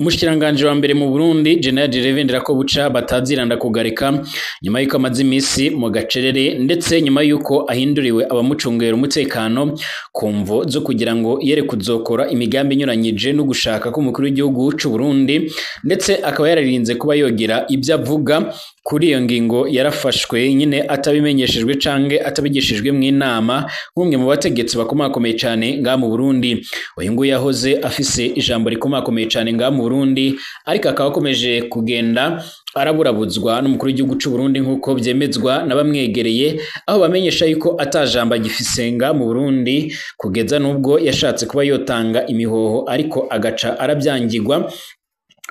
Umushikiranganji wa mbere mu Burundi General Gervais Ndirakobuca bataziranda kugarika nyuma yuko amaze imisi mu gacerere, ndetse nyuma yuko ahinduriwe abamucungera umutekano ku mvo zo kugira ngo yere kuzokora imigambi inyuranyije no gushaka k'umukuru w'igihugu c'u Burundi, ndetse akaba yararinze kuba yogira ibyo avuga kuri iyo ngingo yarafashwe nyine atabimenyeshejwe canke atabigishijwe mu inama nk'umwe mu bategetsi bakomakomeye cane ngaha mu Burundi. Uyu nguyu yahoze afise ijambo rikomakomeye cane ngaha mu Burundi, ariko akaba akomeje kugenda araburabuzwa n'umukuru w'igihugu c'u Burundi nk'uko vyemezwa n'abamwegereye, aho bamenyesha yuko atajambo agifise ngaha mu Burundi, kugeza n'ubwo yashatse kuba yotanga imihoho ariko agaca aravyangirwa.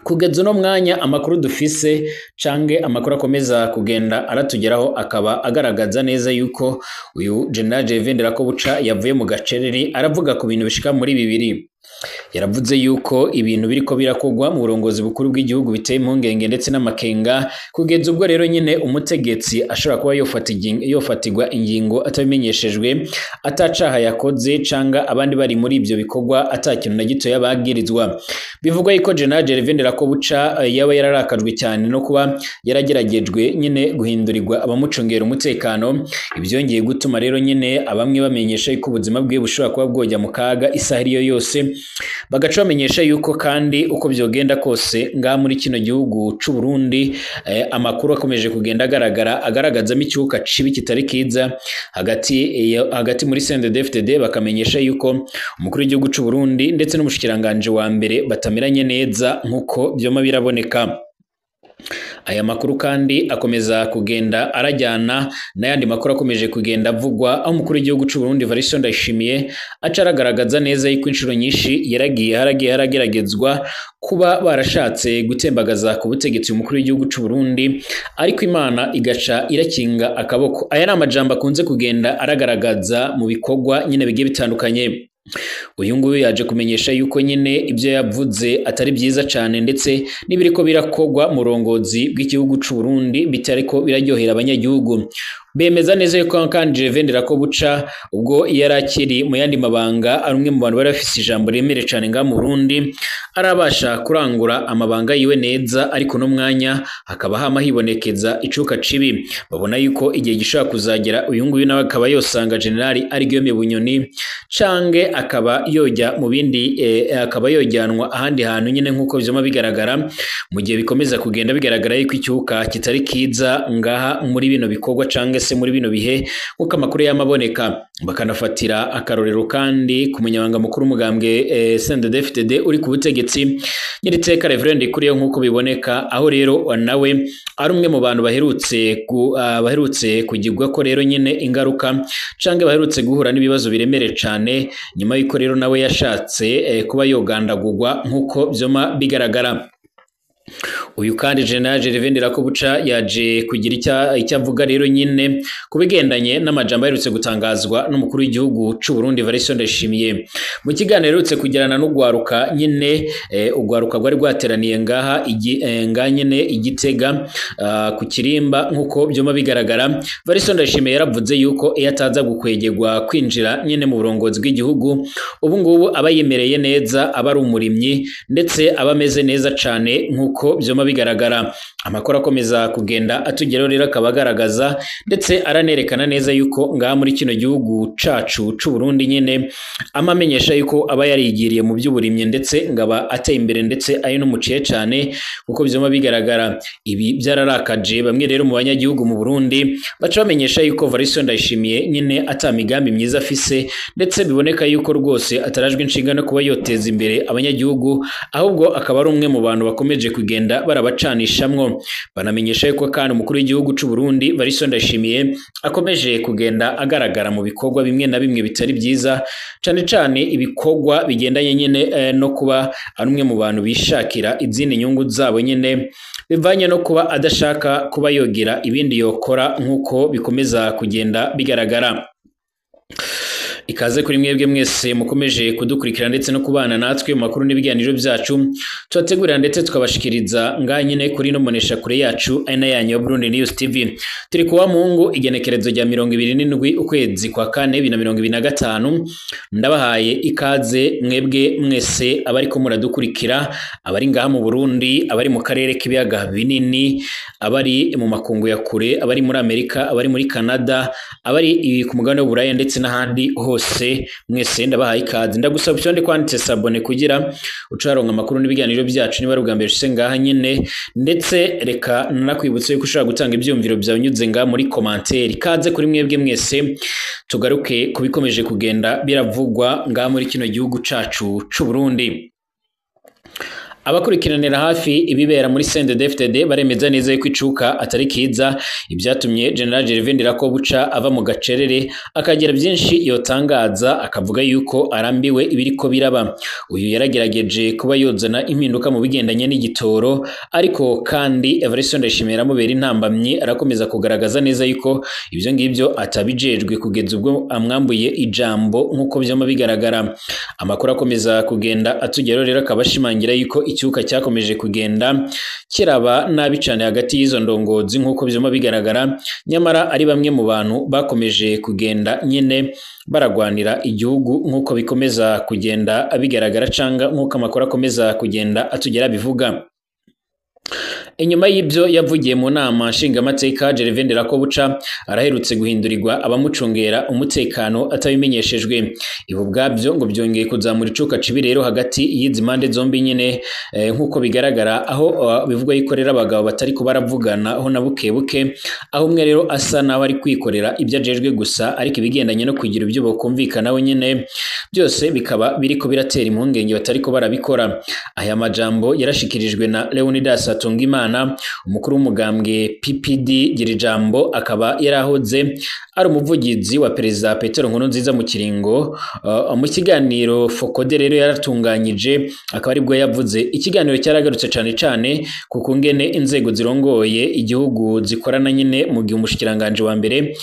Kugeza uno mwanya amakuru dufise canke amakuru akomeza kugenda aratugeraho akaba agaragaza neza yuko uyu General Gervais Ndirakobuca yavuye mu gacerere aravuga ku bintu bishika muri bibiri. Yaravuze yuko ibintu biriko birakogwa mu burongozi bukuru bw'igihugu biteye impungenge ndetse n'amakenga, kugeza ubwo rero nyine umutegetsi ashobora kuba yofatirwa ingingo atabimenyeshejwe, atacaha yakoze canga abandi bari muri ivyo bikorwa atakintu na gito yabagirizwa. Bivugwa yuko General Gervais Ndirakobuca yaba yararakajwe cyane no kuba yarageragejwe nyine guhindurirwa abamucungera umutekano, ivyongeye gutuma rero nyine abamwe bamenyesha yuko ubuzima bwiwe bushobora kuba bwojya mu kaga isaha ariyo yose. Bagaca bamenyesha yuko kandi uko vyogenda kose ngaha muri kino gihugu c'u Burundi amakuru akomeje kugenda agaragara agaragazamo icyuka cibi kitari kiza hagati muri CNDD-FDD, bakamenyesha yuko umukuru w'igihugu c'u Burundi ndetse n'umushikiranganje wa mbere batameranye neza nkuko vyoma biraboneka. Aya makuru kandi akomeza kugenda arajyana n'ayandi makuru akomeje kugenda avugwa, aho umukuru w'igihugu c'u Burundi Evariste Ndayishimiye aca aragaragaza neza yuko inshuro nyinshi yaragiye haragiye harageragezwa kuba barashatse gutembagaza ku butegetsi umukuru w'igihugu c'u Burundi, ariko Imana igaca irakinga akaboko. Aya ni amajambo akunze kugenda aragaragaza mu bikorwa nyine bigiye bitandukanye. Uyu nguyu yaje kumenyesha yuko nyine ibyo yavuze atari byiza cane, ndetse n'ibiriko birakogwa mu burongozi bw'igihugu c'u Burundi bitariko biraryohera abanyagihugu. Bemeza neza yuko kandi Gervais Ndirakobuca ubwo yari akiri mu yandi mabanga ari umwe mu bantu bari bafise ijambo riremere cane ngaha mu Burundi, arabasha kurangura amabanga yiwe neza, ariko no mwanya hakaba hama hibonekeza icuka cibi. Babona yuko igihe gishobora kuzagera uyu nguyu nawe akaba yosanga General ari Guillaume Bunyoni canke akaba yojya mu bindi akaba yojyanwa ahandi hantu nyine nkuko vyoma bigaragara, mu gihe bikomeza kugenda bigaragara yuko icyuka kitari kiza ngaha muri bino bikorwa canke se muri bino bihe nkuko amakuru yamaboneka. Bakanafatira akarorero kandi ku munyabanga mukuru umugambwe CNDD-FDD uri ku butegetsi nyiriteka Reverend Kuriyo nkuko biboneka, aho rero nawe ari umwe mu bantu baherutse kugirwa ko rero nyine ingaruka canke baherutse guhura n'ibibazo biremere cane nyuma yuko rero nawe yashatse kuba yogandagurwa nkuko vyoma bigaragara. Uyu kandi General Gervais Ndirakobuca yaje kugira icyo avuga rero nyine kubigendanye n'amajambo aherutse gutangazwa n'umukuru w'igihugu c'u Burundi Evariste Ndayishimiye mu kiganiro aherutse kugirana n'ugwaruka nyine ugwaruka rwari rwateraniye ngaha ngaha nyine Igitega ku Kirimba nkuko byoma bigaragara. Evariste Ndayishimiye yaravuze yuko iyo ataza gukwegegwa kwinjira nyine mu burongozi bw'igihugu ubu ngubu aba yemereye neza, aba ari umurimyi ndetse aba ameze neza cane nkuko byoma bigaragara. Amakuru akomeza kugenda atugeraho rero akaba agaragaza ndetse aranerekana neza yuko ngaha muri kino gihugu cacu c'u Burundi nyine amamenyesha yuko aba yarigiriye mu by'uburimyi ndetse ngaba ateye imbere ndetse ari n'umuciye cane kuko byoma bigaragara. Ibi byararakaje bamwe rero mu banyagihugu mu Burundi baca bamenyesha yuko Evariste Ndayishimiye nyine atamigambi myiza afise, ndetse biboneka yuko rwose atarajwe inshinga no kuba yoteza imbere abanyagihugu, ahubwo akaba ari umwe mu bantu bakomeje kugenda barabacanishamwo. Banamenyesha yuko kandi umukuru w'igihugu c'u Burundi Evariste Ndayishimiye akomeje kugenda agaragara mu bikorwa bimwe na bimwe bitari byiza, cane cane ibikorwa bigendanye nyine no kuba ari umwe mu bantu bishakira izindi nyungu zabo nyine bivanye no kuba adashaka kuba yogira ibindi yokora nkuko bikomeza kugenda bigaragara. Ikaze kuri mwebwe mwese mukomeje kudukurikira ndetse no kubana natwe mu makuru n'ibiganiro byacu tubategurira ndetse tukabashikiriza ngaha nyine kuri no mbonesha kure yacu ari na yanyu ya Burundi News TV. Turi kuwa Mungu igenekerezo rya 27 ukwezi kwa kane 2025. Ndabahaye ikaze mwebwe mwese abariko muradukurikira, abari ngaha mu Burundi, abari mu karere k'ibiyaga binini, abari mu makungu ya kure, abari muri Amerika, abari muri Canada, abari ku mugabane w'Uburaya ndetse n'ahandi hose, mwese ndabahaye ikaze. Ndagusaba ucyonde kwanditse s'abonner kugira ucaronka amakuru n'ibiganiro byacu niba ari ubwa mbere ushitse ngaha nyine, ndetse reka nakwibutse yuko ushobora gutanga ivyumviro byawe unyuze ngaha muri commentaire. Ikaze kuri mwebwe mwese, tugaruke kubikomeje kugenda biravugwa ngaha muri kino gihugu cacu c'u Burundi. Abakurikiranira hafi ibibera muri CNDD-FDD baremeza neza yuko icuka atari kiza, ibyatumye General Gervais Ndirakobuca ava mu gacerere akagira byinshi yotangaza, akavuga yuko arambiwe ibiriko biraba. Uyu yaragerageje kuba yozana impinduka mu bigendanye n'igitoro, ariko kandi Evariste Ndayishimiye aramubera intambamyi, arakomeza kugaragaza neza yuko ibyo ngibyo atabijejwe kugeza ubwo amwambuye ijambo nk'uko vyama bigaragara. Amakuru akomeza kugenda atugeraho rero akaba ashimangira yuko icyuka cyakomeje kugenda kiraba nabi cyane hagati y'izo ndongozi nk'uko vyama bigaragara, nyamara ari bamwe mu bantu bakomeje kugenda nyine baragwanira igihugu nk'uko bikomeza kugenda bigaragara, canga nk'uko amakuru akomeza kugenda atugera bivuga. Inyuma y'ibyo yavugiye mu nama nshingamateka, Gervais Ndirakobuca araherutse guhindurirwa abamucungera umutekano atabimenyeshejwe. Ibi ubwabyo ngo byongeye kuzamura icuka cibi rero hagati y'izi mpande zombi nyine, nk'uko bigaragara, aho bivugwa yuko rero abagabo batari ko baravugana ho na buke buke, aho umwe rero asa naho ari kwikorera ibyo ajejwe gusa, ariko ibigendanye no kugira ibyo bokumvikana we nyine byose bikaba biriko biratera impungenge batari ko barabikora. Aya majambo yarashikirijwe na Leonidas Hatungimana, umukuru w'umugambwe PPD Girijambo, akaba yarahoze ari umuvugizi wa Perezida Petero Nkurunziza mu kiringo. Mu kiganiro Fokode rero yaratunganyije, akaba aribwo yavuze. Ikiganiro cyaragarutse cane cane ku kungene inzego zirongoye igihugu zikorana nyine, mu gihe umushikiranganje wa mbere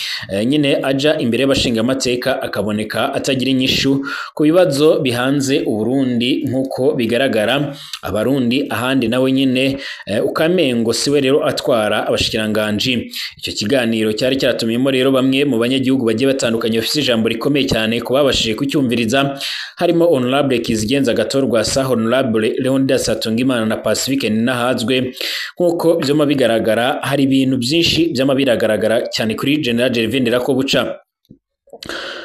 nyine aja imbere y'abashingamateka akaboneka atagira inyishu ku bibazo bihanze Uburundi nk'uko bigaragara. Abarundi ahandi nawe nyine ukamengo siwe rero atwara abashikiranganji. Icyo kiganiro cyari cyaratumiyemo rero bamwe mu banyagihugu bagiye batandukanye bafite ijambo rikomeye cyane ku babashije kucyumviriza, harimo Honorable Kizigenza Gatorwasa, Honorable Leonidas Hatungimana na Pacifique Ninahazwe. Nk'uko vyama bigaragara, hari ibintu byinshi vyama biragaragara cyane kuri General Gervais Ndirakobuca.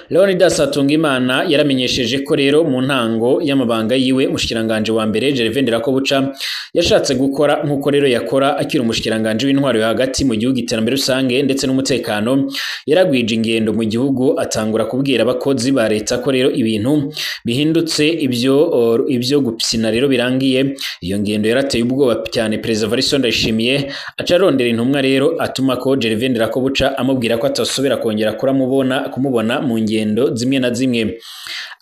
Leonidas Hatungimana yaramenyesheje ko rero mu ntango y'amabanga yiwe umushikiranganje wa mbere Gervais Ndirakobuca yashatse gukora nk'uko rero yakora akiri umushikiranganje w'intwaro yo hagati mu gihugu, iterambere rusange ndetse n'umutekano. Yaragwije ingendo mu gihugu, atangura kubwira abakozi ba leta ko rero ibintu bihindutse, ibyo gupsina rero birangiye. Iyo ngendo yarateye ubwoba cyane Perezida Evariste Ndayishimiye, aca arondera intumwa rero atuma ko Gervais Ndirakobuca amubwira ko atasubira kongera kumubona mu ngendo zimwe na zimwe.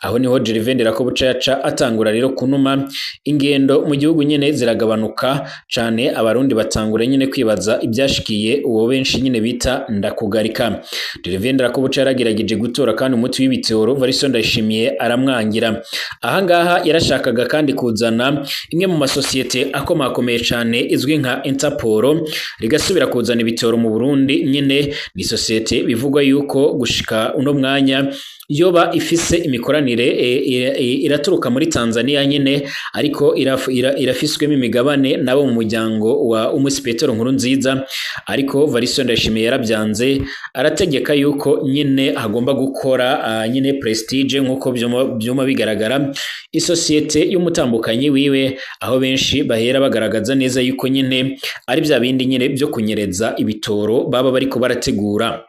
Aho niho Gervais Ndirakobuca yaca atangura rero kunuma ingendo mu gihugu nyine ziragabanuka cane, abarundi batangura nyine kwibaza ibyashikiye uwo benshi nyine bita ndakugarika. Gervais Ndirakobuca yaragerageje gutora kandi umuti w'ibitoro, Evariste Ndayishimiye aramwangira. Ahangaha yarashakaga kandi kuzana imwe mu masosiyete akomakomeye cane izwi nka Interpol, rigasubira kuzana ibitoro mu Burundi nyine. Ni sosiyete bivugwa yuko gushika uno mwanya yoba ifise imikoranire iraturuka muri Tanzania nyine, ariko irafiswemo imigabane nabo mu muryango wa Umusi Petero Nkurunziza. Ariko Evariste Ndayishimiye yarabyanze, arategeka yuko nyine hagomba gukora nyine Prestige nk'uko byuma bigaragara, isosiyete y'umutambukanyi wiwe, aho benshi bahera bagaragaza neza yuko nyine ari bya bindi nyine byo kunyereza ibitoro baba bariko barategura.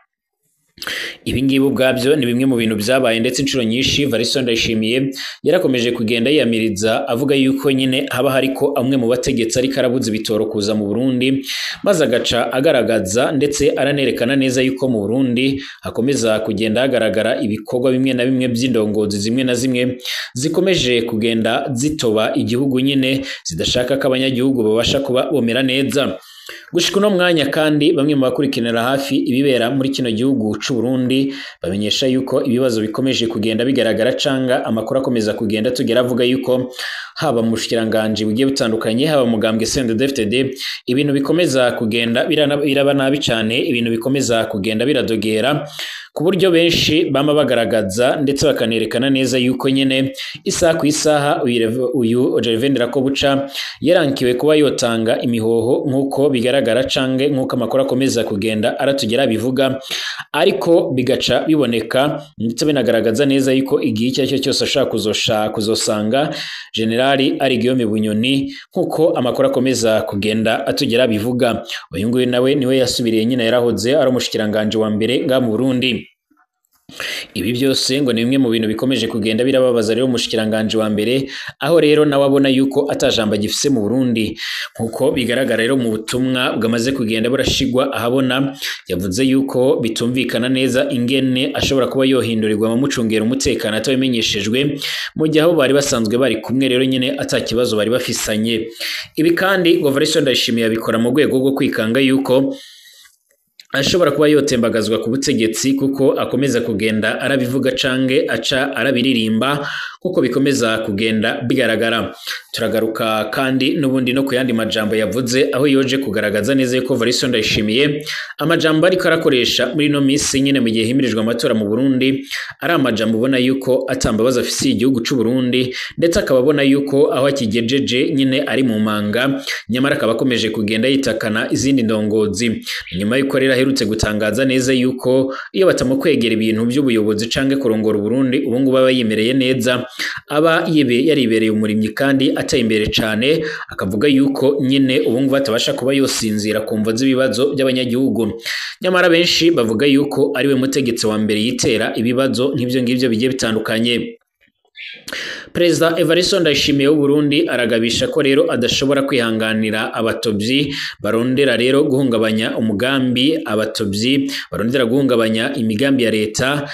Ibi ngibi ubwabyo ni bimwe mu bintu byabaye, ndetse inshuro nyinshi Evariste Ndayishimiye yarakomeje kugenda yiyamiriza avuga yuko nyine haba hariko amwe mu bategetsi ariko arabuza ibitoro kuza mu Burundi, maze agaca agaragaza ndetse aranerekana neza yuko mu Burundi hakomeza kugenda hagaragara ibikorwa bimwe na bimwe by'indongozi zimwe na zimwe zikomeje kugenda zitoba igihugu nyine, zidashaka ko abanyagihugu babasha kuba bomera neza. Gushika uno mwanya kandi bamwe mu bakurikiranira hafi ibibera muri kino gihugu c'u Burundi bamenyesha yuko ibibazo bikomeje kugenda bigaragara canga amakuru akomeza kugenda tugera avuga yuko haba mu bushikiranganji bugiye butandukanye, haba mu mugambwe CNDD-FDD, ibintu bikomeza kugenda biraba nabi cane, ibintu bikomeza kugenda biradogera ku buryo benshi bama bagaragaza ndetse bakanerekana neza yuko nyene isaha ku isaha uyu Gervais Ndirakobuca yarankiwe kuba yotanga imihoho nk'uko bigaragara cange nk'uko amakuru akomeza kugenda aratugera bivuga, ariko bigaca biboneka ndetse binagaragaza neza yuko igihe icyo aricyo cyose ashaka kuzosanga Generali ari Guillaume Bunyoni nk'uko amakuru akomeza kugenda atugera bivuga. Uyu nguyu nawe niwe yasubiriye nyine, yarahoze ari umushikiranganje wa mbere nga mu Burundi. Ibi byose ngo ni bimwe mu bintu bikomeje kugenda birababaza rero umushikiranganje wa mbere, aho rero nawe abona yuko atajamba gifise mu Burundi nkuko bigaragara rero mu butumwa bwamaze kugenda burashigwa ahabona. Yavuze yuko bitumvikana neza ingene ashobora kuba yohindurirwa mu mucungera umutekano atabimenyeshejwe, mu gihe abo bari basanzwe bari kumwe rero nyine atakibazo bari bafisanye. Ibi kandi ngo Evariste Ndayishimiye abikora mu rwego rwo kwikanga yuko ashobora kuba yotembagazwa ku butegetsi, kuko akomeza kugenda arabivuga cange aca arabiririmba kuko bikomeza kugenda bigaragara. Turagaruka kandi n'ubundi no ku yandi majambo yavuze, aho yoje kugaragaza neza yuko Evariste Ndayishimiye amajambo ariko arakoresha muri no misi nyine mu gihe himirijwe amatora mu Burundi ari amajambo ubona yuko atambabaza afisiye igihugu c'u Burundi, ndetse akaba abona yuko aho akigejeje nyine ari mu manga, nyamara akaba akomeje kugenda yitakana izindi ndongozi. Nyuma yuko rero aherutse gutangaza neza yuko iyo batamukwegera ibintu by'ubuyobozi canke kurongora Burundi ubu ngubu aba yimereye neza, aba yaribereye umurimyi kandi ateye imbere cane, akavuga yuko nyine ubu ngubu atabasha kuba yosinzira ku mvo z'ibibazo by'abanyagihugu. Nyamara benshi bavuga yuko ariwe mutegetsi wa mbere yitera ibibazo nk'ivyo ngivyo bigiye bitandukanye. Perezida Evariste Ndayishimiye w'u Burundi aragabisha ko rero adashobora kwihanganira abatobyi barondera rero guhungabanya umugambi, abatobyi barondera guhungabanya imigambi ya leta,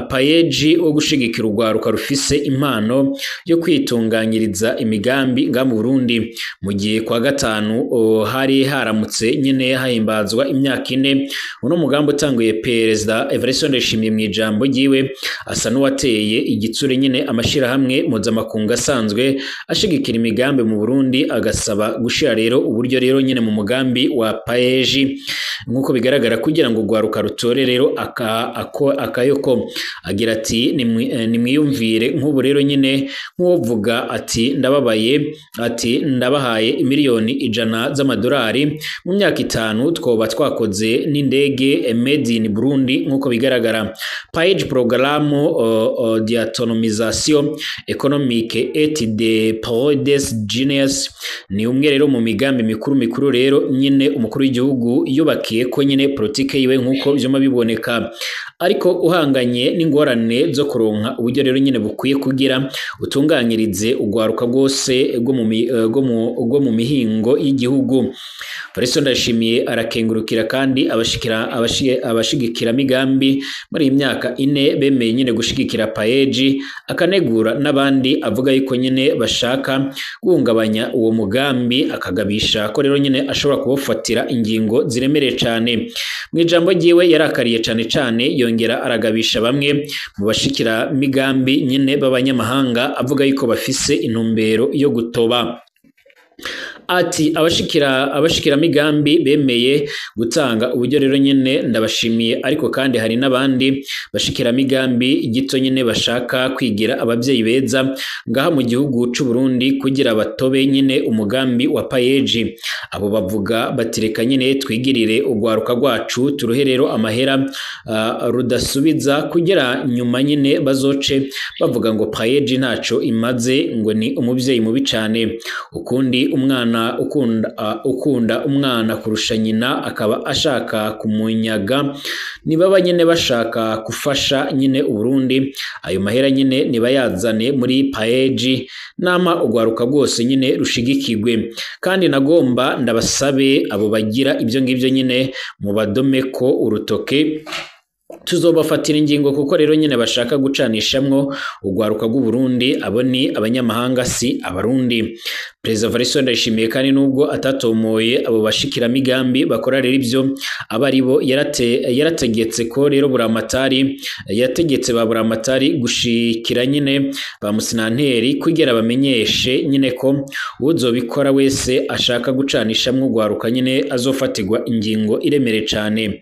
payeji wo gushigikira urwaruka rufise impano yo kwitunganyiriza imigambi nga mu Burundi. Mu gihe kwa gatanu hari haramutse nyine hahimbazwa imyaka 4 uno mugambi utanguye, Perezida Evariste Ndayishimiye mu ijambo ryiwe asa n'uwateye igitsure nyine amashirahamwe mpuzamakungu asanzwe ashigikira imigambi mu Burundi, agasaba gushira rero uburyo rero nyine mu mugambi wa payeji nkuko bigaragara kugira ngo urwaruka rutore rero akayoko. Agira ati nimwiyumvire nk'ubu rero nyine nk'uwovuga ati ndababaye, ati ndabahaye miliyoni 100 z'amadolari mu myaka 5 twoba twakoze n'indege made in Burundi nkuko bigaragara. Page programme d'autonomisation économique et de Prodes Genius ni umwe rero mu migambi mikuru mikuru rero nyine umukuru w'igihugu yubakiye ko nyine politike yiwe nkuko vyuma biboneka, ariko uhanganye n'ingorane zo kuronka uburyo rero nyine bukwiye kugira utunganyirize ugwaruka rwose rwo mu mihingo y'igihugu. Evariste Ndayishimiye arakengurukira kandi abashigikira migambi muri iyi myaka 4 bemeye nyine gushigikira payeji, akanegura n'abandi avuga yuko nyine bashaka guhungabanya uwo mugambi, akagabisha ko rero nyine ashobora kubafatira ingingo ziremereye cane. Mu ijambo ryiwe yarakariye cane cane, yongera aragabisha bamwe mu bashikira migambi nyine b'abanyamahanga avuga yuko bafise intumbero yo gutoba. Ati abashikira migambi bemeye gutanga uburyo rero nyine ndabashimiye, ariko kandi hari n'abandi bashikira migambi gito nyine bashaka kwigira abavyeyi beza ngaha mu gihugu c'u Burundi kugira batobe nyine umugambi wa payeji. Abo bavuga batireka nyine twigirire urwaruka rwacu turuhe rero amahera rudasubiza kugira nyuma nyine bazoce bavuga ngo payeji ntaco imaze, ngo ni umuvyeyi mubi cane. Ukundi umwana ukunda umwana kurusha nyina akaba ashaka kumunyaga, nibaba nyine bashaka gufasha nyine Uburundi ayo mahera nyine nibayazane muri payeji, nama ugwaruka rwose nyine rushigikirwe. Kandi nagomba ndabasabe abo bagira ibyo ngibyo nyine mubadomeko urutoke Tuzobafatira ingingo kuko rero nyene bashaka gucanishamwo urwaruka rw'u Burundi, abo ni abanyamahanga si abarundi. Perezida Evariste Ndayishimiye kandi nubwo atatomoye abo bashikiramigambi bakora rero ivyo aba aribo, yarategetse ko rero Buramatari, yategetse ba Buramatari gushikira nyine ba musinanteri kugira bamenyeshe nyine ko uzobikora wese ashaka gucanishamwo urwaruka nyine azofatirwa ingingo iremere cane.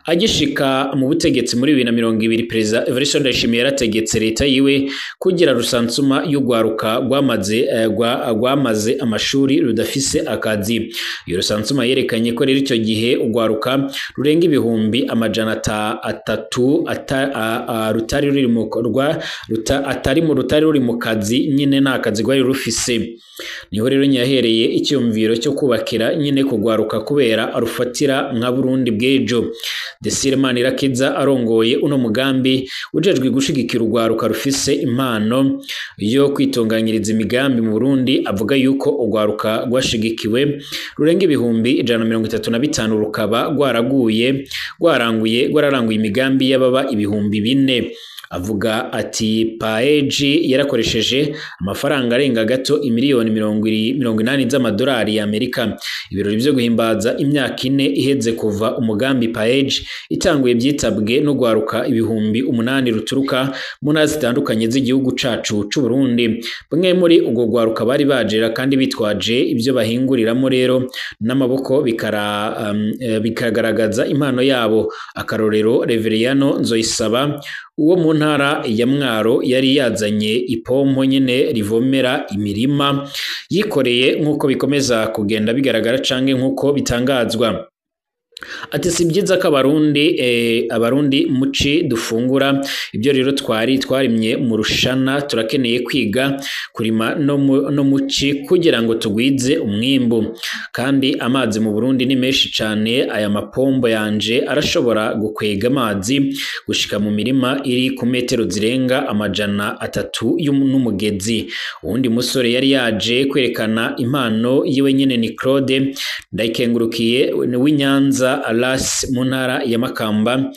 Agishika mu butegetsi muri 2020, Perezida Evariste Ndayishimiye yarategetse leta yiwe kugira rusansuma y'urwaruka rwamaze amashuri rudafise akazi. Iyo rusansuma yerekanye ko rero icyo gihe urwaruka rurenga 300,000 rutari ruri mu rwa atari mu rutari ruri mu kazi nyine nta kazi rwari rufise. Niho rero yahereye icyumviro cyo kubakira nyine kugwaruka kubera arufatira nka Burundi bw'ejo. Desire Manirakiza arongoye uno mugambi ujejwe gushigikira urwaruka rufise impano yo kwitunganyiriza imigambi mu Burundi, avuga yuko urwaruka rwashigikiwe rurenga 135,000 rukaba rwararanguye imigambi y'ababa 4,000. Avuga ati PAEG yarakoresheje amafaranga arenga gato imiliyoni 80 z'amadolari ya Amerika. Ibirori byo guhimbaza imyaka 4 iheze kuva umugambi PAEG itanguye byitabwe no gwaruka 8,000 ruturuka mu ntara zitandukanye z'igihugu cacu c'u Burundi. Bamwe muri ubwo gwaruka bari bajera kandi bitwaje ibyo bahinguriramo rero n'amaboko bikagaragaza impano yabo. Akarorero Reveriyano Nzoyisaba uwo mu ntara ya Mwaro yari yazanye ipompo nyine rivomera imirima yikoreye, nk'uko bikomeza kugenda bigaragara canke nk'uko bitangazwa. Ati si byiza ko abarundi muci dufungura ibyo rero twari twarimye mu rushana, turakeneye kwiga kurima no muci kugira ngo tugwize umwimbu, kandi amazi mu Burundi ni menshi cane. Aya mapombo yanje arashobora gukwega amazi gushika mu mirima iri ku metero zirenga 300 n'umugezi. Uwundi musore yari yaje kwerekana impano yiwe nyene ni Claude Ndayikengurukiye w'Inyanza Alas mu ntara ya Makamba,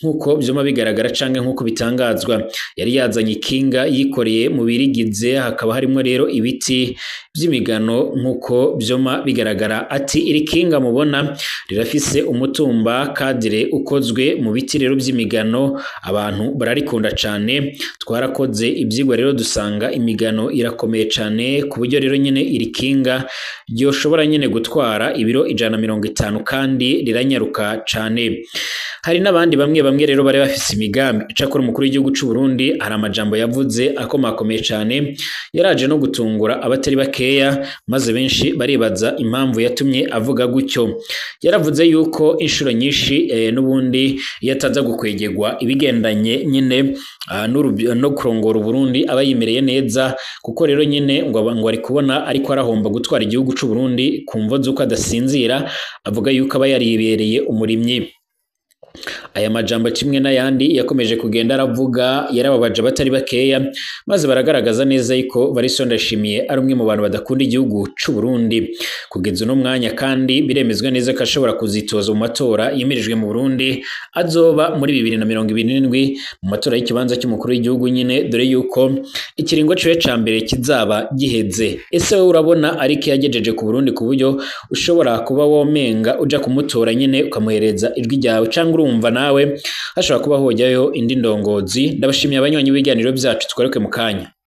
nkuko byuma bigaragara canke nkuko bitangazwa. Yari yazanye ikinga yikoreye mu birigize, hakaba harimo rero ibiti by'imigano nkuko byuma bigaragara. Ati iri kinga mubona rirafise umutumba kadire ukozwe mu biti rero by'imigano, abantu bararikunda cane. Twarakoze ibyigwa rero dusanga imigano irakomeye cane, ku buryo rero nyine iri kinga ryoshobora nyine gutwara ibiro 150 kandi riranyaruka cane. Hari n'abandi bamwe rero bari bafise imigambi. Icakora umukuru w'igihugu c'u Burundi hari amajambo yavuze akomakomeye cane, yaraje no gutungura abatari bakeya, maze benshi baribaza impamvu yatumye avuga gutyo. Yaravuze yuko inshuro nyinshi n'ubundi iyo ataza gukwegegwa ibigendanye nyine no kurongora Burundi aba yimereye neza, kuko rero nyine ngo ari kubona ariko arahomba gutwara igihugu c'u Burundi ku mvo z'uko adasinzira. Avuga yuko aba yaribereye umurimyi. Aya majambo kimwe n'ayandi yakomeje kugenda aravuga yarababaje abatari bakeya, maze baragaragaza neza yuko Evariste Ndayishimiye ari umwe mu bantu badakunda igihugu c'u Burundi. Kugeza uno mwanya kandi biremezwa neza ko ashobora kuzitoza mu matora yimirijwe mu Burundi azoba muri 2027 mu matora y'ikibanza cy'umukuru w'igihugu nyine, dore yuko ikiringo ciwe ca mbere kizaba giheze. Ese wowe urabona ariko yagejeje ku Burundi ku buryo ushobora kuba womenga uja kumutora nyine ukamuhereza ijwi ryawe, cyangwa urumva nawe hashobora kuba hojyayo indi ndongozi? Ndabashimiye abanywanyi b'ibiganiro byacu, tugaruke mu kanya.